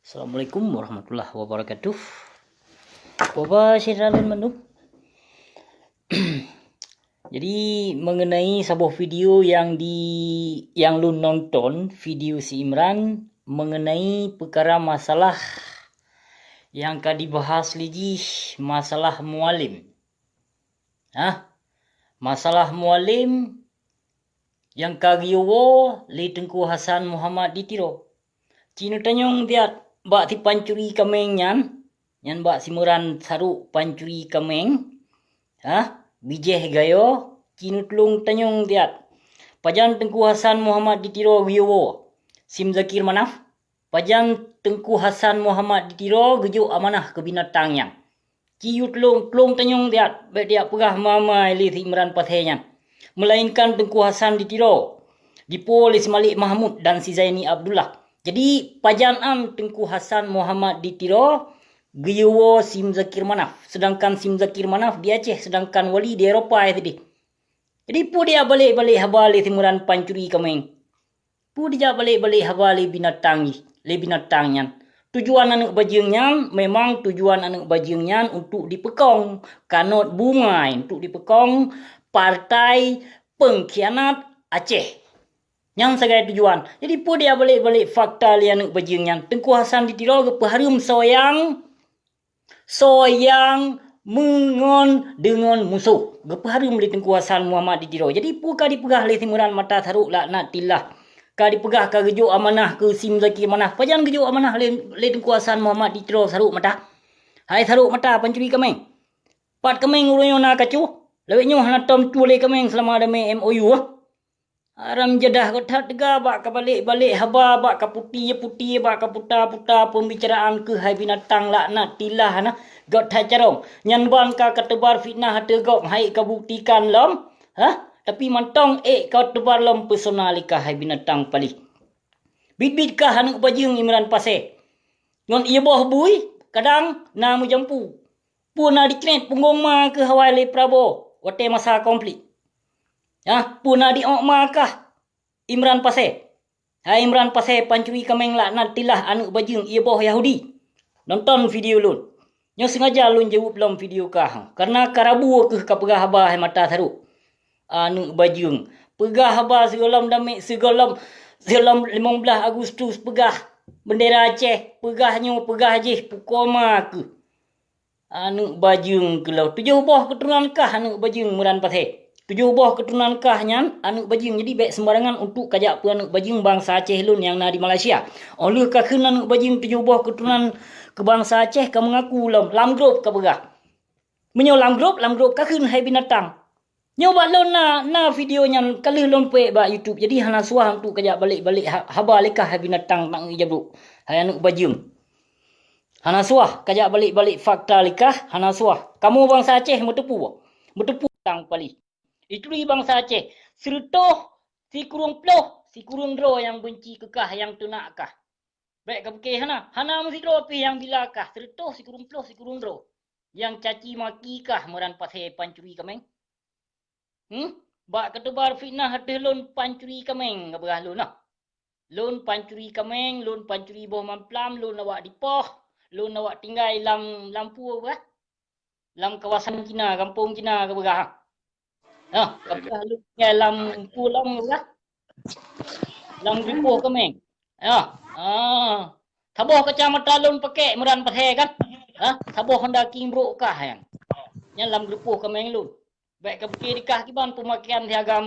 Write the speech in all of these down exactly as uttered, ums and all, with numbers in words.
Assalamualaikum warahmatullahi wabarakatuh. Bapak syedara lôn mandum. Jadi, mengenai saboh video yang di, yang lôn nonton, video si Imran mengenai peukara masalah yang ka dibahas lé jih, masalah Mualem. Hah? Masalah Mualem nyang ka geuyue woe lé Teungku Hasan Muhammad di Tiro. Ci neutanyong siat bak si pancuri kaméng nyan, nyan bak si Imran Sarok pancuri kaméng, hah, bijéh gayo, ci neutulông tanyong siat. Pajan Teungku Hasan Muhammad di Tiro geuyue woe si Muzakir Manaf? Pajan Teungku Hasan Muhammad di Tiro geujok amanah keu binatang nyan? Ci yue tulông, tulông tanyong siat, bék dijak peugah ma-ma lé si Imran Pasé nyan. Meulainkan Teungku Hasan di Tiro jipo lé si Malik Mahmud dan si Zaini Abdullah. Jadi, pajan an Teungku Hasan Muhammad di Tiro geuyue woe si Muzakir Manaf, seudangkan si Muzakir Manaf di Aceh, seudangkan Wali di Eropa sideh. Jadi, peue dijak balek-balek haba lé si Imran pancuri kaméng? Peue dijak balek-balek haba lé binatang jih, lé binatang nyan? Tujuan aneuëk bajeueng nyan, memang tujuan aneuëk bajeueng nyan untuk dipeukong, kanot bungöng, untuk dipeukong partai peungkhianat Aceh. Nyan sagai tujuan. Jadi, peue dijak balek-balek fakta lé aneuëk bajeueng nyan? Teungku Hasan di Tiro geupeuhareuem soe nyang soe nyang meungon deungon musoh, geupeuhareuem lé Teungku Hasan Muhammad di Tiro. Jadi, peue ka dipeugah lé si Imran Mata Sarok laknatillah? Ka dipeugah ka geujok amanah keu si Muzakir Manaf. Pajan geujok amanah lé, lé Teungku Hasan Muhammad di Tiro Sarok Mata? Hai Sarok Mata pancuri kaméng! Pat kaméng uroe nyoe na kacu? Lawét nyoe hana tom tuléh kaméng seulama damé M O U, ah? Haram jadah gét that teuga bak ka balek-balek haba, bak ka putéh-putéh, bak ka puta-puta peumbicaraan keuh hai binatang laknatillah na. Gét that carông. Nyan ban ka kateubar fitnah ateueh gob, han ék kabuktikan lom. Hah? Tapi mantong ék kateubar lom peusona lé kah hai binatang palih. Bit-bit kah aneuëk bajeueng Imran Pasé. Ngon ié boh bui, kadang na meujampu. Peue na dicrét punggong ma keuh awai lé Prabowo watée masa konflik? Hah, peue na diok ma kah Imran Pasé? Hai Imran Pasé pancuri kaméng laknatillah aneuëk bajeueng ié boh Yahudi. Nonton video lôn. Nyoe sengaja lôn jaweueb lom video kah, kareuna ka rabu keuh ka peugah haba hai Mata Sarok. Aneuëk bajeueng. Peugah haba sigohlom damé, sigohlom, sigohlom limong blaih Agustus peugah beundera Aceh, peugah nyoe, peugah jih, pukon ma keuh. Aneuëk bajeueng keuh lom. Tujoh boh keuturonan kah aneuëk bajeueng Imran Pasé. Tujoh boh keuturonan kah nyan aneuëk bajeueng. Jadi bék seumbarangan untuk kajak peue aneuëk bajeueng bansa Aceh lôn nyang na di Malaysia. Óh lheueh kakheun aneuëk bajeueng tujoh boh keuturonan keu bansa Aceh ka meungaku lom, lam grup ka peugah. Meunyoe lam grup, lam grup kakheun hai binatang. Nyoe bak lôn na, na video nyan ka lheueh lôn peuék bak YouTube, jadi hana suah untuk kajak balek-balek ha-, haba lé kah hai binatang nanggroe jabrok, hai aneuëk bajeueng. Hana suah kajak balek-balek fakta lé kah, hana suah. Kamoe bansa Aceh meuteupeue, meuteupeue tang palih. Ituri bansa Aceh, sireutôh sikureueng ploh sikureueng droe nyang beunci keu kah, nyang teunak kah. Bék ka pike hana, hana meusidroe pih nyang bila kah, sireutôh sikureueng ploh sikureueng droe nyang caci maki kah Imran Pasé pancuri kaméng. Hmm? Bak kateubar fitnah ateueh lôn pancuri kaméng, ka peugah lôn nah. Lôn pancuri kaméng, lôn pancuri boh mamplam, lôn awak dipoh, lôn awak tinggai lam, lam peue bah? Lam kawasan Cina, gampông Cina ka peugah. Nah, ka peugah lôn tinggai lam peue lam ka peugah? Lam geupoh kaméng. Ya. Ah. Saboh kacamata lôn pakèk Imran Pasé kan? Ha? Saboh Honda King brôk kah nyan. Nyan lam geupoh kaméng lôn. Bék ka pike di kah kiban peumakaian si agam.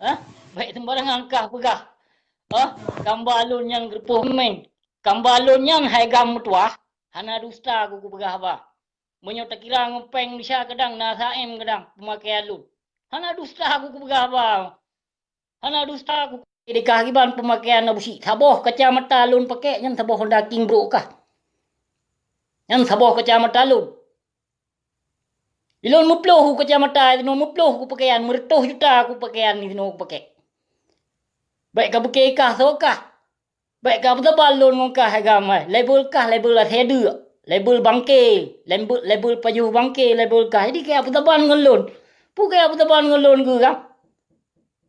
Ha? Bék seumbarangan kah peugah. Ha? Kamba lôn nyan geupoh kaméng. Kamba lôn nyan hai agam meutuwah, hana dusta ku kupeugah haba. Meunyoe takira ngon péng Indonesia kadang na S H M kadang peumakaian lôn. Hana dusta ku kupeugah haba. Hana dusta ku. Di kah kiban peumakaian Abusyik. Saboh kacamata lôn pakèk nyan saboh Honda King brôk kah. Nyan saboh kacamata lôn. Di lôn meuploh ku kacamata, di lôn meuploh ku pakaian, meureutôh juta ku pakaian di lôn pakèk. Bék ka pike kah soe kah. Bék ka peusaban lôn ngon kah agam, eh. Label kah, label asèe deuk. Label bangke, label, label pajoh bangke, label kah. Jadi kaya peusaban ngon lôn. Peue kaya peusaban ngon lôn keu kah?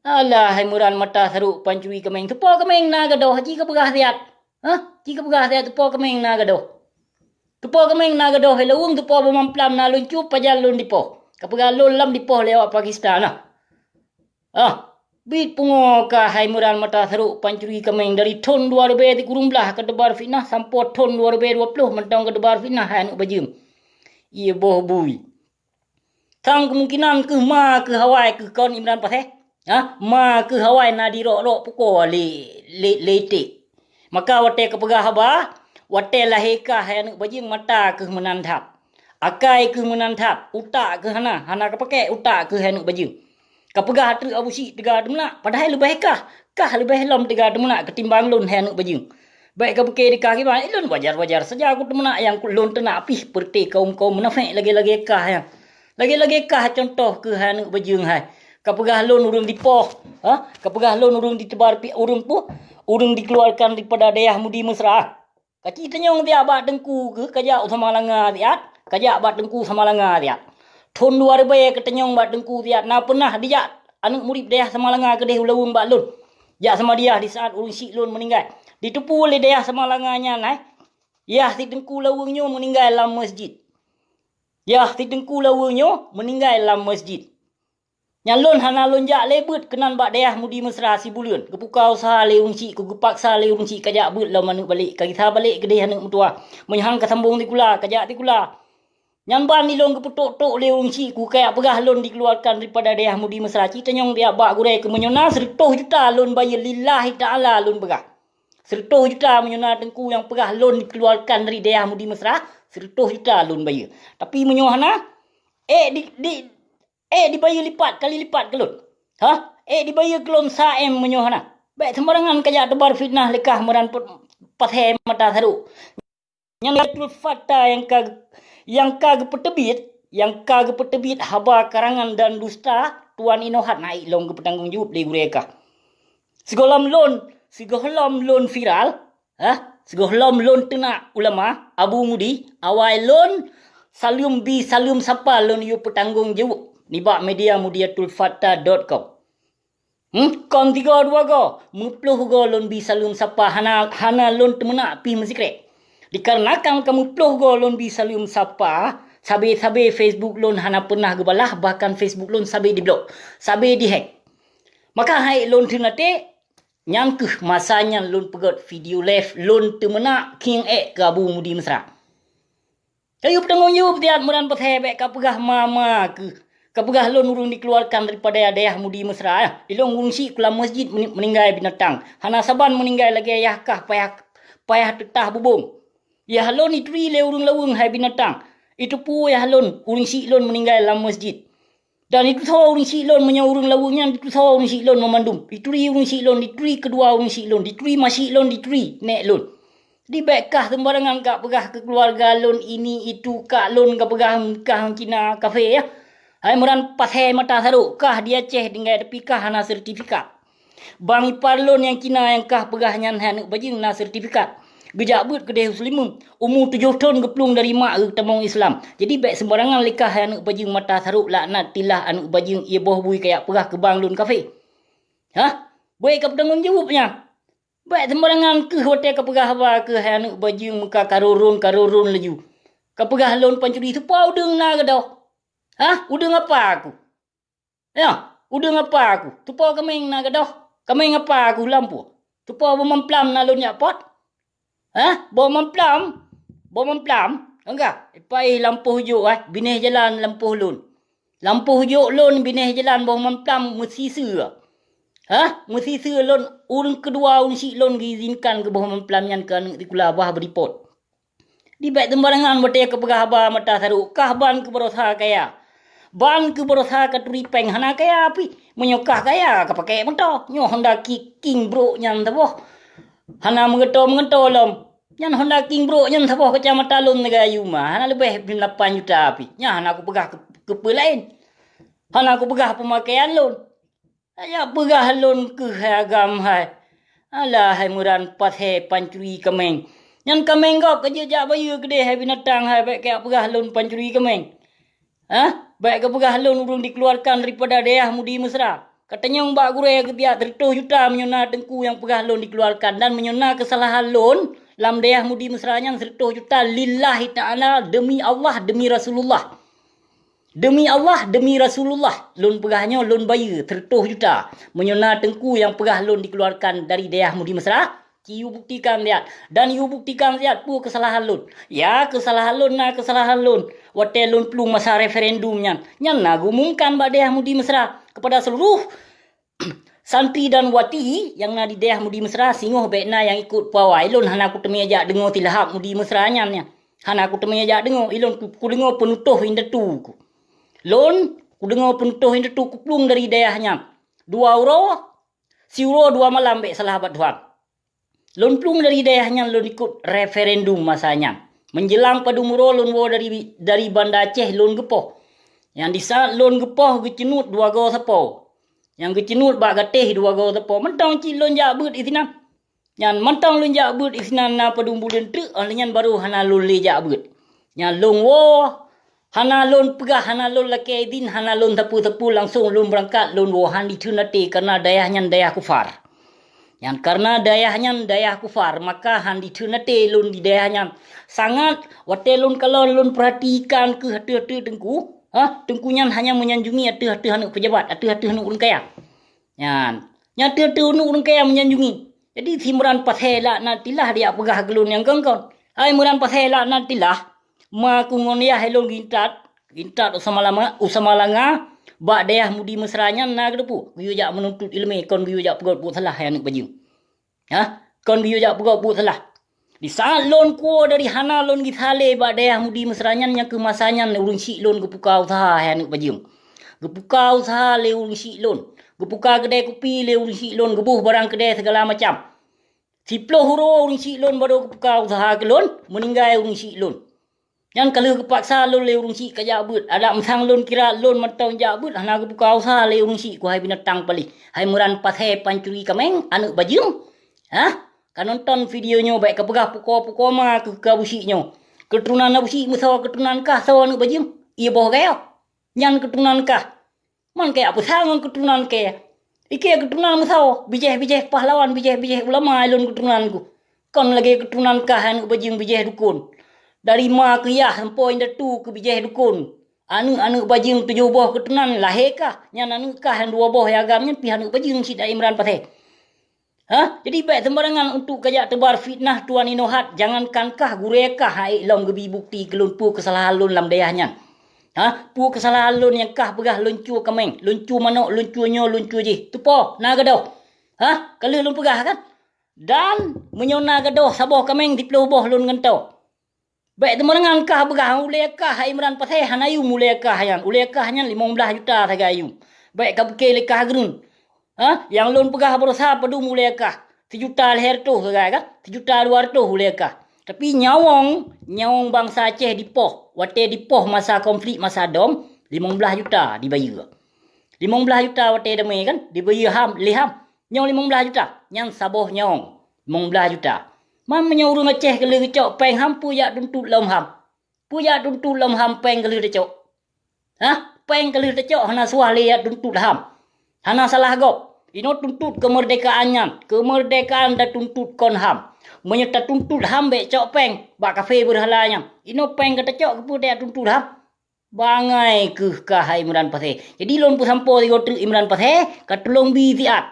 Alah, hai Imran Mata Sarok pancuri kaméng. Teupo kaméng na gadôh, ji ka peugah siat. Hah? Ci kapeugah siat teupo kaméng na gadôh. Teupo kaméng na gadôh, hai laweueng teupo bak mamplam na lôn cup pajan lôn dipoh. Kapeugah lôn lam dipoh lé awak Pakistan na. Ah, bit pungo kah hai Meuran mata sarok pancuri kaméng dari thon dua ribèe sikureueng blaih ka teubar fitnah sampoe thon dua ribèe dua ploh mantong ka teubar fitnah hai aneuk bajeueng. Ié boh bui. Sang keumungkinan keuh ma keuh awai keuh kon Imran Pasé. Ha? Ma keuh awai na dirok-rok pukoe lé, lé, lé iték. Maka watèe kapeugah haba, watèe lahé kah hai aneuk bajeueng mata keuh meunan that. Akai keuh meunan that, utak keuh hana, hana kapakék utak keuh hai aneuk bajeueng. Kapeugah ateueh Abu Syik teuga teumeunak, padahai leubeh kah, kah leubeh lom teuga teumeunak ketimbang lôn hai aneuk bajeueng. Bèk kapike di kah kiban, lôn wajar-wajar saja ku teumeunak nyang lôn teunak pih peureuté kaum-kaum munafék lagèe-lagèe kah nyan. Lagèe-lagèe kah contoh keuh hai aneuk bajeueng hai. Kapeugah lôn ureueng dipoh, ha? Kapeugah lôn ureueng diteubar pi-, ureueng puh, ureueng dikeluarkan daripada dayah Mudi Mesra. Kaci tanyong siat bak teungku keuh kajak u Samalanga siat, kajak bak teungku Samalanga siat. Thon dua ribèe katanyong bak teungku siat na peunah dijak aneuk murit dayah Samalanga keudeh u Laweueng bak lôn. Jak seumadiah di saat ureueng syik lôn meuninggai. Diteupeue lé dayah Samalanga nyan hai. Yah si teungku Laweueng nyoe meuninggai lam masjid. Yah si teungku Laweueng nyoe meuninggai lam masjid. Nyan lôn hana lôn jak lé beuet keunan bak dayah Mudi Mesra sibuleuen. Geupuka useuha lé ureueng syik, keu geupaksa lé ureueng syik kajak beuet lom aneuk balek. Kagisa balek keudeh aneuk meutuwah. Meunyoe han kasambong sikula, kajak sikula. Nyan ban ilôn geupeutok-tok lé ureueng syik ku kajak peugah lôn dikeluarkan daripada dayah Mudi Mesra. Ci tanyong siat bak gurèe keuh meunyoe na seureutôh juta lôn bayeue lillahi ta'ala lôn peugah. Seureutôh juta meunyoe na teungku nyang peugah lôn dikeluarkan dari dayah Mudi Mesra, seureutôh juta lôn bayeue. Tapi meunyoe hana, ék di, di, ék dibayeue lipat kali lipat keu lôn. Hah? Ék dibayeue keu lôn sa M meunyoe hana. Bèk seumbarangan kajak teubar fitnah lé kah Meuran pe-, Pasé mata sarok. Nyan Abdul Fattah nyang ka, nyang ka geupeuteubiet, nyang ka geupeuteubiet haba karangan dan dusta, tuan inoe hat na ék lôn geupeutanggong jaweueb lé gurèe kah. Sigohlom lôn, sigohlom lôn viral, ha? Sigohlom lôn teunak ulama, Abu Mudi, awai lôn saleuem bi saleuem sapa lôn yue peutanggong jaweueb nibak media mudiatul fattah dot com. Hmm, kon tiga dua go, meuploh go lôn bi saleuem sapa hana, hana lôn teumeunak pih meusikrek. Dikarenakan ka meuploh go lôn bi saleuem sapa, sabe-sabe Facebook lôn hana peunah geubalah, bahkan Facebook lôn sabe diblok, sabe dihack. Maka hai lôn theun até, nyan keuh masa nyan lôn peugöt video live lôn teumeunak khieng ék keu Abu Mudi Mesra. Kayue peutanggong jaweueb siat Meuran Pasé, bèk kapeugah ma-ma keuh. Kapeugah lôn ureueng dikeluarkan daripada dayah Mudi Mesra, eh. Ilôn ureueng syik ku lam masjid meuni-, meuninggai binatang. Hana saban meuninggai lagèe yah kah payah, payah teutah bubông. Yah lôn ituri lé ureueng Laweueng hai binatang. Iteupeue yah lôn, ureueng syik lôn meuninggai lam masjid. Dan ditusoe ureueng syik lôn, meunyoe ureueng Laweueng nyan ditusoe ureueng syik lôn meumandum. Dituri ureueng syik lôn, dituri keudua ureueng syik lôn, dituri ma syik lôn, dituri nèk lôn. Jadi bèk kah seumbarangan kapeugah keu keuluwarga lôn ini itu, kah lôn kapeugah kah Cina kafé, ya. Hai Meuran Pasé mata sarok, kah di Aceh tinggai tapi kah hana sertifikat. Bang ipar lôn nyang Cina nyang kah peugah nyan hai aneuk bajeueng na sertifikat. Geujak beuet keudeh u Seulimeum, umu tujoh thon geuplueng dari mak geutamong Islam. Jadi bèk seumbarangan lé kah hai aneuk bajeueng mata sarok laknatillah aneuk bajeueng ié boh bui kajak peugah keu bang lôn kafé. Hah? Bèk kapeutanggong jaweueb nyan. Bèk seumbarangan keuh watèe kapeugah haba keuh hai aneuk bajeueng meuka karurun-karurun laju. Kapeugah lôn pancuri teupeue udeueng na gadôh. Hah? Udeueng apa aku? Ya, udeueng apa aku? Teupeue kaméng na gadôh? Kaméng apa aku lampu? Teupeue boh mamplam na lôn jak pot? Hah? Boh mamplam? Boh mamplam? Enggak, paih lampôh jok, eh, binéh jalan lampôh lôn. Lampôh jok lôn binéh jalan boh mamplam meusiseu. Hah? Meusiseu lôn, ureueng keudua ureueng syik lôn geuizinkan keu boh mamplam nyan keu aneuk sikula bah beuripot. Di bèk seumbarangan watèe kapeugah haba mata sarok, kah ban keu barosa kaya. Ban keu barosa katuri péng hana kaya pih. Meunyoe kah kaya kapakék moto. Nyoe Honda Ki-, King Bro nyan saboh. Hana meugantoe-meugantoe lom. Nyan Honda King Bro nyan saboh kacamata lôn lagèe ayu ma. Hana leubeh lapan juta pih. Nyan hana kupeugah keu, keu peue laén. Hana kupeugah peumakaian lôn. Tajak peugah lôn keuh hai agam hai. Alah hai Meuran Pasé pancuri kaméng. Nyan kaméng gob ka jeuet jak bayeue keudeh hai binatang hai, bèk kajak peugah lôn pancuri kaméng. Hah? Bèk kapeugah lôn ureueng dikeuluwarkan daripada dayah Mudi Mesra. Katanyong bak gurée keubiet seratus juta meunyoe na teungku nyang peugah lôn dikeluarkan, dan meunyoe na keusalahan lôn lam dayah Mudi Mesra nyan seratus juta lillahi ta'ala, demi Allah, demi Rasulullah. Demi Allah, demi Rasulullah, lôn peugah nyoe lôn bayeue seratus juta. Meunyoe na teungku nyang peugah lôn dikeluarkan dari dayah Mudi Mesra, ci yue buktikan siat. Dan yue buktikan siat peue keusalahan lôn. Ya, keusalahan lôn na keusalahan lôn. Watée lôn plueng masa referendum nyan, nyan na gumumkan bak dayah Mudi Mesra kepada seluruh santri dan wati nyang na di dayah Mudi Mesra, singoh bék na nyang ikot pawai. Lôn hana kuteumé jak deungoe silahap Mudi Mesra nyan, nyan. Hana kuteumé jak deungoe, ilôn ku-, kudeungoe peunutoh indatu ku. Lôn kudeungoe peunutoh indatu kuplueng dari dayah nyan. Dua uroe, siuroe dua malam bék salah bak Tuhan. Lôn plueng dari dayah nyan lôn ikot referendum masa nyan. Menjelang padum uroe lôn woe dari, dari Banda Aceh lôn geupoh. Nyang di saat lôn geupoh geuceunuet dua goe sapo. Nyang geuceunuet bak gatéh dua goe sapo. Mantong cit lôn jak beuet isinan. Nyan mantong lôn jak beuet isinan na padum buleuen teuk, óh lheueh nyan barô hana lôn lé jak beuet. Nyan lôn woe, hana lôn peugah, hana lôn lakée idin, hana lôn sapeue-sapeue, langsong lôn beurangkat lôn woe, han jikheun até, kareuna dayah nyan dayah kufar. Nyan kareuna dayah nyan dayah kufar, maka han jikheun até lôn di dayah nyan. Sangat watée lôn kalon lôn peurhatikan keuh ateueh-ateueh teungku, ha, teungku nyan hanya meunyanjungi ateueh-ateueh aneuëk peujabat, ateueh-ateueh aneuëk ureuëng kaya. Nyan, nyan ateueh-ateueh aneuëk ureuëng kaya meunyanjungi. Jadi si Imran Pasé laknatillah dijak peugah keu lôn nyang kon-kon. Hai Imran Pasé laknatillah, ma ku ngon yah ilôn geuintat, geuintat Usama Lama, Usama Langa, bak dayah Mudi Mesra nyan na geuteupeue, geuyue jak meununtut iéleumé kon geuyue jak peugét buet salah hai aneuëk bajeueng. Ha? Kon geuyue jak peugét buet salah. Di saat lôn kuwoe dari hana lôn gisa lé bak dayah Mudi Mesra nyan, nyang keuh masa nyan ureuëng syiek lôn geupuka useuha hai aneuëk bajeueng. Geupuka useuha lé ureuëng syiek lôn. Geupuka keudée kupi lé ureuëng syiek lôn, geuboh barang keudée sigala macam. Siploh uroe ureuëng syiek lôn barô geupuka useuha keu lôn, meuninggai ureuëng syiek lôn. Nyan ka lheueh geupaksa lôn lé ureuëng syiek kajak beuet. Adak meusang lôn kira lôn mantong jak beuet, hana geupuka useuha lé ureuëng syiek, keuhai binatang paléh. Hai Imran Pasé pancuri kaméng, aneuëk bajeueng. Hah? Ka nonton video nyoe bék kapeugah pukoe-pukoe ma keu Abu Syiek nyoe. Keuturonan Abu Syiek meusawa keuturonan kah sawa aneuëk bajeueng. Ié boh gaya. Nyan keuturonan kah. Man kajak peusang ngon keuturonan kée. Ikée keuturonan meusawa, bijéh-bijéh pahlawan, bijéh-bijéh ulama ilôn keuturonan ku. Kon lagée keuturonan kah aneuëk bajeueng bijéh dukon. Dari ma keu yah sampoe indatu keu bijéh dukon. Aneuëk-aneuëk bajeueng tujoh boh keuturonan lahé kah, nyan aneuëk kah nyang dua boh nyang agam nyan pih aneuëk bajeueng cit hai Imran Pasé. Ha? Jadi bék seumbarangan untuk kajak teubar fitnah tuan inoe hat, jangankan kah gurée kah hai lom geubi bukti keu lôn peue keusalahan lôn lam dayah nyan. Ha? Peue keusalahan lôn nyang kah peugah lôn cue kaméng, lôn cue manok, lôn cue nyoe, lôn cue jih. Teupo, na gadôh. Ha? Ka lheueh lôn peugah kan? Dan meunyoe na gadôh saboh kaméng siploh boh lôn gantoe. Bék teumeudeungan kah beugah ulée kah hai Imran Pasé hana yum ulée kah nyan. Ulée kah nyan limong blaih juta sagai yum. Bék ka pike lé kah geureun. Ha? Nyang lôn peugah baroesa padum ulée kah? Sijuta lhée reutôh sagai kah? Sijuta dua reutôh ulée kah? Tapi nyawöng, nyawöng bansa Aceh dipoh. Watée dipoh masa konflik masa dom, limong blaih juta dibayeue. Limong blaih juta watée damé kan? Dibayeue ham, lé ham. Nyoe limong blaih juta, nyan saboh nyawöng, limong blaih juta. Man meunyoe ureuëng Aceh ka lheueh geucok péng ham, peue jak tuntot lom ham? Peue jak tuntot lom ham péng ka lheueh tacok? Hah? Péng ka lheueh tacok hana suah lé jak tuntot ham. Hana salah gob. Inoe tuntot keumeurdekaan nyan, keumeurdekaan tatuntot kon ham. Meunyoe tatuntot ham bék cok péng bak kafé beurhala nyan. Inoe péng ka tacok keupeue tajak tuntot ham? Bangai keuh kah hai Imran Pasé. Jadi lôn peusampoe sigoe treuk Imran Pasé, ka tulông bi siat.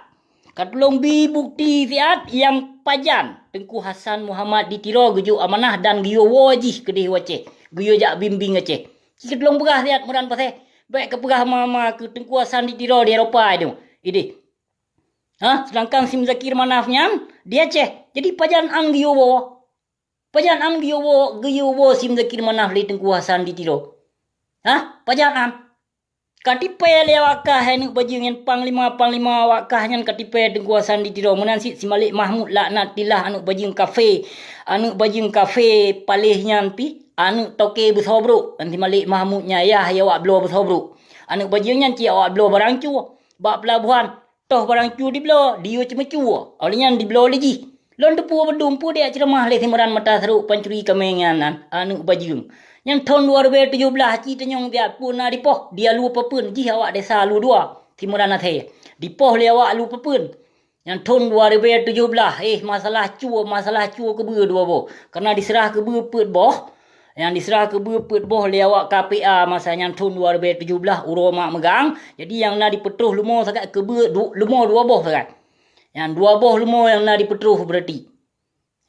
Ka tulông bi bukti siat nyang pajan Teungku Hasan Muhammad di Tiro geujok amanah dan geuyue woe jih keudeh u Aceh. Geuyue jak bimbéng Aceh. Ci ka tulông peugah siat Imran Pasé. Bék ka peugah ma-ma keu Teungku Hasan di Tiro di Eropa ideh. Ideh. Ha, seudangkan si Muzakir Manaf nyan di Aceh. Jadi pajan an geuyue woe? Pajan am geuyue woe, geuyue woe si Muzakir Manaf lé Teungku Hasan di Tiro? Hah? Pajan am? Ka tipée lé awak kah hai aneuëk bajeueng nyan panglima-panglima awak kah nyan ka tipée Teungku Hasan di Tiro. Meunan cit si Malik Mahmud laknatillah aneuëk bajeueng kafé. Aneuëk bajeueng kafé paléh nyan pih aneuëk toke beusoe brok. Nyan si Malik Mahmud nyan yah awak bloe beusoe brok. Aneuëk bajeueng nyan cit awak bloe barang cue. Bak peulabohan Toh barang cue dibloe, diyue ceumeucue, óh lheueh nyan dibloe lé jih. Lôn teupeue beudum peue dijak ceuramah lé si Imran mata sarok pancuri kaméng nyan, aneuëk bajeueng. Nyan thon dua ribée tujoh blaih cit tanyong siat peue na dipoh, di Alue Papeuen jih awak desa Alue Dua, si Imran Asée. Dipoh lé awak lu peupuen. Nyang thon dua ribèe tujoh blah, eh, masalah cue, masalah cue keubeue dua boh. Karena diseurah keubeue peuet boh. Nyang diseurah keubeue peuet boh lé awak K P A masa nyan thon dua ribèe tujoh blah uroe mak meugang. Jadi nyang na dipeutroh leumo sagai keubeue du-, leumo dua boh sagai. Nyang dua boh leumo nyang na dipeutroh beurati.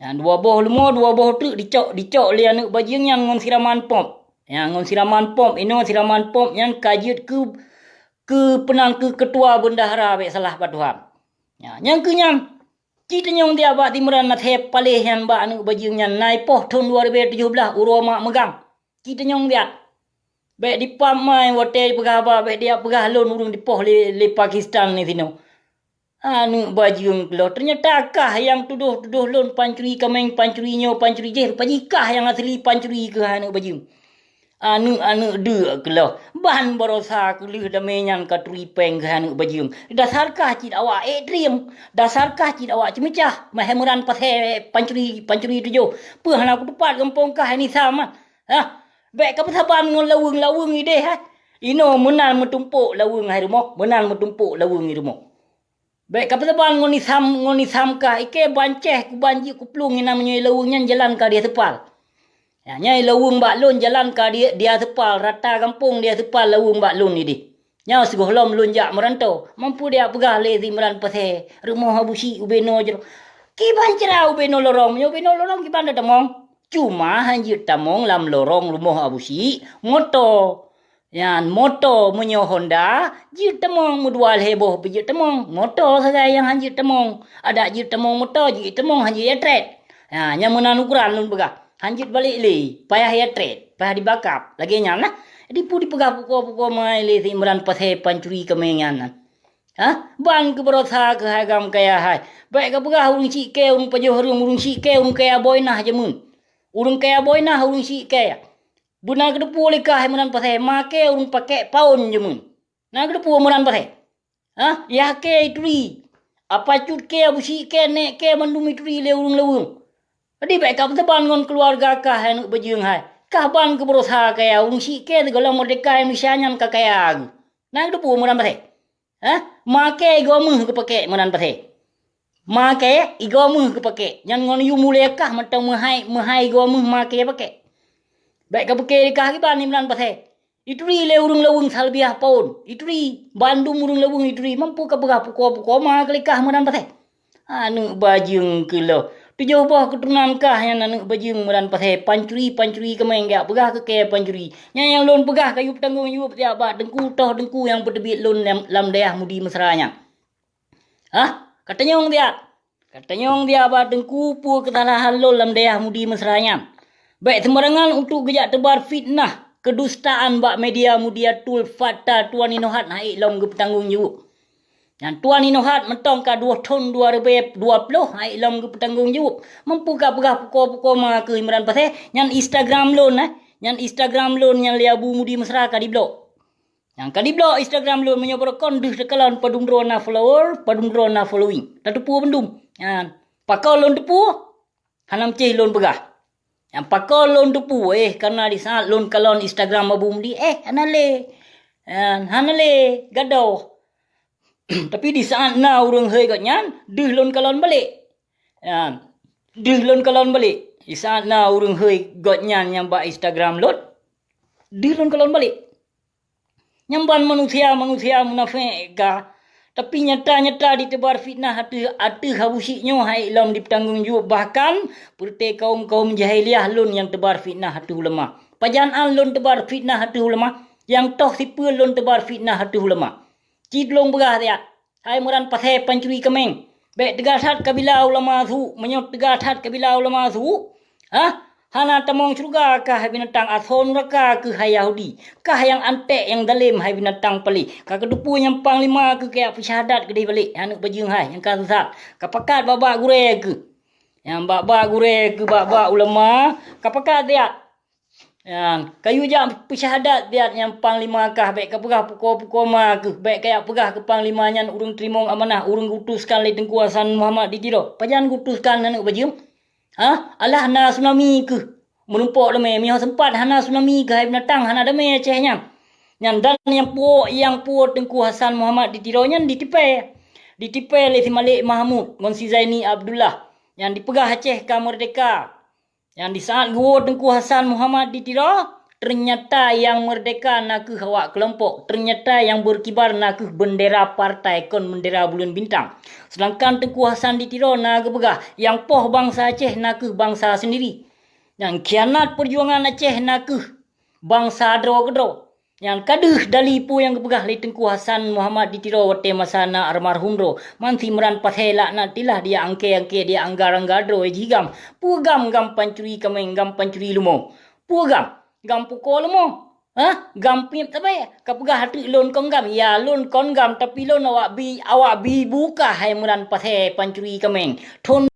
Nyang dua boh leumo, dua boh treuk dicok, dicok lé aneuk bajeueng nyan ngon siraman pom. Nyang ngon siraman pom, inoe siraman pom nyan ka jeuet keu, keu peunan keu keutua beundahara bèk salah bak Tuhan. Nya, nyang keu nyan, ci teunyong dia bak Imran Naseb paléh nyan bak aneuk bajeueng nyan na ipoh thon dua ribèe tujoh blah uroe mak meugang. Ci teunyong dia. Bèk dipamai watèe peugah haba, bèk dia peugah lôn ureueng dipoh lé, lé Pakistan ni sinoe. Aneuk bajeueng keulôh, teunyata kah nyang tudoh-tudoh lôn pancuri kaméng, pancuri nyoe, pancuri jéh, rupa jih kah nyang asli pancuri keuh aneuk bajeueng. Aneuk-aneuk deuk keulôh, ban barosa keu lheueh damé nyan ka turi péng keuh aneuk bajeueng. Dasar kah cit awak ék triem, dasar kah cit awak ceumeucah, meuhai meuran pasé pancuri, pancuri tujoh. Peue hana kuteupat gampông kah Nisa man? Hah? Bèk ka peusaban ngon laweueng-laweueng idéh, hai. Inoe meunan meutumpôk laweueng hai rumoh, meunan meutumpôk laweueng i rumoh. Bèk ka peusaban ngon isam, ngon isam kah, i kèe ban céh kuban jeuet kuplueng inan meunyoe laweueng nyan jalan ka di aseupal. Ya, nyan laweueng bak lôn jalan ka di, di aseupal, rata gampông di aseupal laweueng bak lôn idéh. Nyoe sigohlom lôn jak meuranto, mampu dia peugah lé si Imran Pasé, rumoh Abu Syik ubé noe jroh. Kiban cara ubé noe lorong, meunyoe ubé noe lorong kiban tatamong. Cuma han jeuet tamong lam lorong rumoh Abu Syik, moto. Nyan moto meunyoe Honda, jeuet tamong meudua lhèe boh pih jeuet tamong. Moto sagai nyang han jeuet tamong. Adak jeuet tamong moto, jeuet tamong han jeuet trét. Ha, nyan meunan ukoran lôn peugah. Han jeuet balek lé, payah ya trét, payah dibakap. Lagèe nyan lah. Dipu dipeugah pukoe-pukoe mai lé si Imran Pasé pancuri kaméng nyan. Ha? Ban keu barosa keuh hai gam kaya hai. Bèk ka peugah ureueng syik kèe, ureueng pajoh hareuem, ureueng syik kèe, ureueng kaya boh inah jameun. Ureueng kaya boh inah, ureueng syik kèe. Beuna geuteupeue lé kah Imran Pasé, ma kèe ureueng pakèk paon jameun. Na geuteupeue Imran Pasé? Hah? Yah kèe ituri. Apa cut kèe, Abu Syik kèe, nèk kèe mandum ituri lé ureueng laweueng. Jadi bèk ka peusaban ngon keuluwarga kah aneuk bajeueng hai. Kah ban keu barosa kaya, ureueng syik kèe sigohlom meurdeka Indonesia nyan ka kaya geuh. Na geuteupeue Imran Pasé? Hah? Ma kèe igoe meuh geupakèk Imran Pasé. Ma kèe igoe meuh geupakèk. Nyan ngon yue mulia kah mantong meuhai, meuhai igoe meuh ma kèe pakèk. Bèk ka pike kah kiban Imran Pasé. Ituri lé ureueng laweueng salbiah paon. Ituri, bandum ureueng laweueng ituri. Mampu ka peugah pukoe-pukoe ma keu lé kah Imran Pasé. Aneuk bajeueng keulôh. Tujoh boh keuturonan kah nyan aneuk bajeueng Imran Pasé. Pancuri-pancuri kaméng geujak peugah keu kèe pancuri. Nyan nyang lôn peugah kayue peutanggong jaweueb siat bak teungku toh teungku nyang peuteubiet lôn lam, lam dayah Mudi Mesra nyan. Hah? Katanyong siat. Katanyong siat bak teungku peue keusalahan lôn lam dayah Mudi Mesra nyan. Bèk seumbarangan untuk geujak teubar fitnah, keudustaan bak media Mudiatul Fakta Tuan Inohat han ék lom geupeutanggong jaweueb. Nyan Tuan Inohat mantong ka dua thon dua ribèe dua ploh han ék lom geupeutanggong jaweueb. Mampu ka peugah pukoe-pukoe ma keu Imran Pasé, nyan Instagram lôn, eh. Nyan Instagram lôn nyan lé Abu Mudi Mesra ka diblok. Nyang ka diblok Instagram lôn meunyoe barokon deuh teukalon padum droe na follower, padum droe na following. Tateupeue bandum. Nyan, pakon lôn teupeue? Hana meucéh lôn peugah. Nyang pakon lôn teupeue, eh, karena di saat lôn kalon Instagram Abu Mudi, eh, hana lé. Nyan, hana lé, gadôh. Tapi di saat na ureueng hôi gobnyan, deuh lôn kalon balek. Nyan, deuh lôn kalon balek. Di saat na ureueng hôi gobnyan nyang bak Instagram lôn, deuh lôn kalon balek. Nyang ban manusia-manusia munafék ka, tapi nyata-nyata jiteubar fitnah ateueh, ateueh Abu Syik nyoe han ék lom jipeutanggong jaweueb, bahkan peureute kaum-kaum jahiliah lôn nyang teubar fitnah ateueh ulama. Pajan an lôn teubar fitnah ateueh ulama, nyang toh sipeue lôn teubar fitnah ateueh ulama. Ci tulông peugah siat, hai Imran Pasé pancuri kaméng, bèk teuga that kabila ulama su, meunyoe teuga that kabila ulama su, hah? Hana tamong syeuruga kah hai binatang, asoe nuraka keuh hai Yahudi. Kah nyang anték nyang dalém hai binatang paléh. Ka kateupeue nyang panglima keuh kajak peusyahadat keudeh balek, aneuk bajeueng hai nyang ka sesat. Ka pakat bak-bak gurèe keuh. Nyang bak-bak gurèe keuh, bak-bak ulama, ka pakat siat. Nyan, kayue jak peusyahadat siat nyang panglima kah, bèk kapeugah pukoe-pukoe ma keuh, bèk kajak peugah keu panglima nyan ureueng teurimong amanah, ureueng geuutuskan lé Teungku Hasan Muhammad di Tiro. Pajan geuutuskan aneuk bajeueng? Hah? Alah na tsunami keuh. Meurumpok damé, meunyoe seumpat hana tsunami keuh hai binatang, hana damé Aceh nyan. Nyan dan nyang puwoe, nyang puwoe Teungku Hasan Muhammad di Tiro nyan ditipée. Ditipée lé si Malik Mahmud ngon si Zaini Abdullah. Nyang dipeugah Aceh ka meurdehka. Nyang di saat geuwoe Teungku Hasan Muhammad di Tiro, teunyata nyang meurdehka na kheueh awak keulompok, teunyata nyang beureukibar na kheueh beundera partai kon beundera buleuen bintang. Seudangkan Teungku Hasan di Tiro na geupeugah, nyang poh bansa Aceh na kheueh bansa seundiri. Nyang khianat peujuangan Aceh na kheueh bansa droe keudroe. Nyan ka deuh dali peue nyang geupeugah lé Teungku Hasan Muhammad di Tiro watée masa na almarhum droe. Man si Imran Pasé laknatillah, dia angkée-angkée, dia anggar-anggar droe jih gam. Peue gam, gam pancuri kaméng, gam pancuri leumo? Peue gam? Gam pukoe leumo? Hah? Gam piep sabe? Ka peugah ateueh lôn kon gam? Ya, lôn kon gam, tapi lôn awak bi, awak bi bukah, hai Imran Pasé pancuri kaméng. Thon